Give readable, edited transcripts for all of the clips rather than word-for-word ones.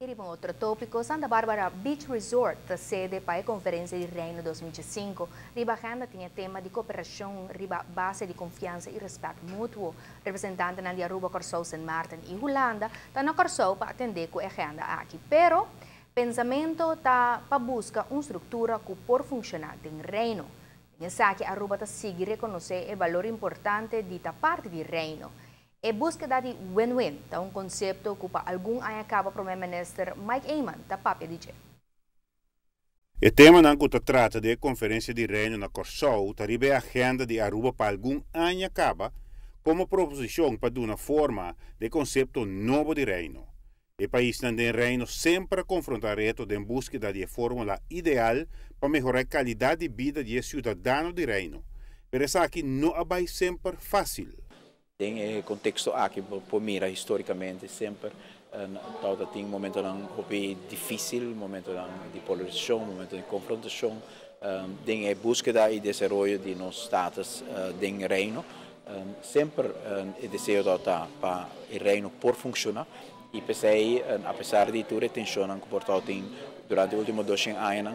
Riba otro topico, Santa Barbara Beach Resort ta sede pa e Conferencia di Reino 2005. Riba agenda tin e tema di cooperacion riba base di confiansa y respet mutuo. Representantenan di Aruba, Corsou, Sint Maarten y Hulanda ta na Corsou pa atende cu e agenda aki. Pero, pensamento ta pa busca un structura cu por funciona den Reino. Den esaki Aruba ta sigui reconoce e balor importante di ta parti di Reino. E buskeda di win-win ta un concepto cu pa algun aña caba Prome Minister Mike Eman ta papia di dje. E temanan cu ta trata den e Conferencia di Reino na Corsou ta riba e agenda di Aruba pa algun aña caba como proposicion pa duna forma na e concepto nobo di Reino. E paisnan den Reino semper a confronta reto den buskeda di e formula ideal pa mehora e calidad di bida di e ciudadano di Reino, pero esaki no a bay semper facil. Den e contexto aki por mira historicamente semper tabatin momentonan hopi dificil, momentonan di polarisacion, momento di confrontacion den e buskeda y desaroyo di nos status den Reino. Semper e deseo ta pa e Reino por funciona y p'esey, apesar di tur e tension cu por tin durante e ultimo 200 aña,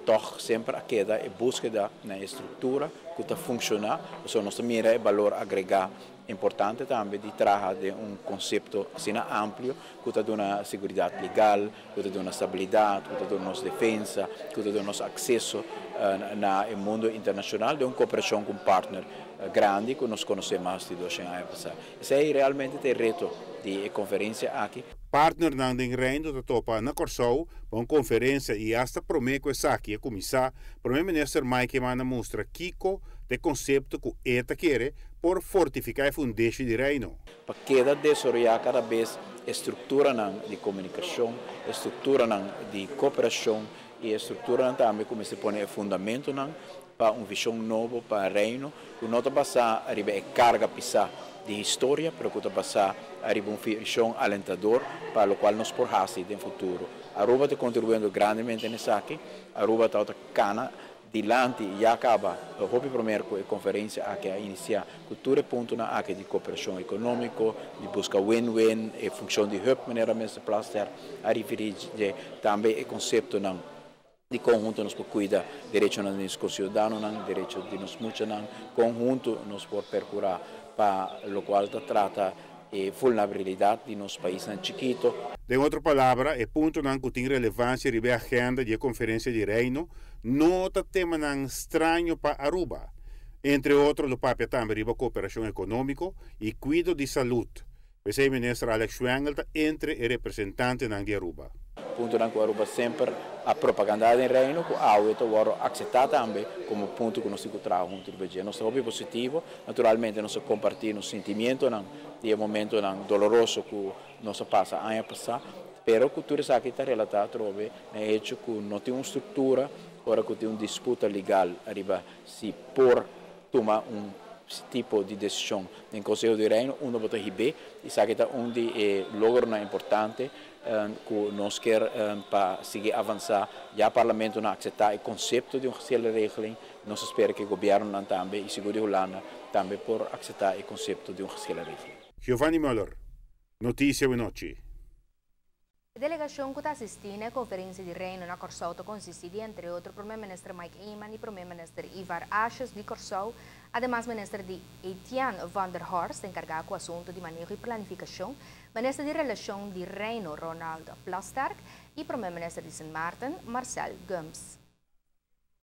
toch semper a keda e buskeda na structura cu ta funciona, so nos mira e balor agrega importante tambe di traha di un concepto asina amplio cu ta duna seguridad legal, cu ta duna stabilidad, cu ta duna nos defensa, cu ta duna nos acceso na mundo internacional, di un cooperacion cu un partner grandi cu nos conoce mas di 200 aña pasa. Esey realmente e reto di e conferencia aki. Partnernan den Reino ta topa na Corsou pa un conferencia y hasta prome cu esaki a cuminsa, Prome Minister Mike Eman a mustra kico ta e concepto cu e ta kere por fortifica e fundeshi di Reino. Pa keda desaroya cada bes structuranan di comunicacion, structuranan di cooperacion y structuranan tambe cu ta pone fundamentonan pa un vision nobo pa Reino, cu no ta basa riba e carga pisa di historia, pero cu ta basa riba un vision alentador pa locual nos por haci den futuro. Aruba ta contribuyendo grandemente na esaki, Aruba ta cana dilanti ya caba hopi prome cu e conferencia aki a inicia cu tur puntonan aki di cooperacion economico, di busca win-win e funcion di hub, manera Mr. Plasterk a referi, tambe e conceptonan di con hunto nos por cuida derechonan di nos ciudadanonan, derecho di nos muchanan, con hunto nos por percura pa locual ta trata e vulnerabilidad di nos pais chikito. Den otro palabra, e puntonan cu tin relevancia riba agenda di Conferencia di Reino no ta temanan straño pa Aruba. Entre otro, lo papia tambe riba cooperacion economico y cuido di salud. P'esey Minister Alex Schwengle ta entre e representantenan di Aruba. Puntonan cu Aruba semper a propaganda den Reino, cu awe ta wordo acepta tambe como punto cu nos tin cu traha hunto di. Nos ta positivo, naturalmente nos ta comparti nos sentimentonan di momentonan doloroso cu nos a pasa aña pasa, pero cu tur esaki ta relata trobe na hecho cu no tin un structura, ora cu tin un disputa legal ariba si por tuma un tipo di decision den Conseho di Reino, unda bo ta hibe, esaki ta un di e logronan importante cu nos kier pa sigui avansa. Ya Parlamento a acepta e concepto di un geschillenregeling, nos ta spera cu gobierno tambe y sigur di Hulanda tambe por acepta e concepto di un geschillenregeling. Giovanni Müller, Noticia Nochi. E delegacion cu ta asisti na e Conferencia di Reino na Corsou ta consisti di, entre otro, Prome Minister Mike Eman y Prome Minister Ivar Asjes di Corsou, ademas Minister di Etienne van der Horst, encarga cu asunto di maneho y planificacion, Minister di Relacion di Reino Ronald Plasterk y Prome Minister di Sint Maarten Marcel Gumbs.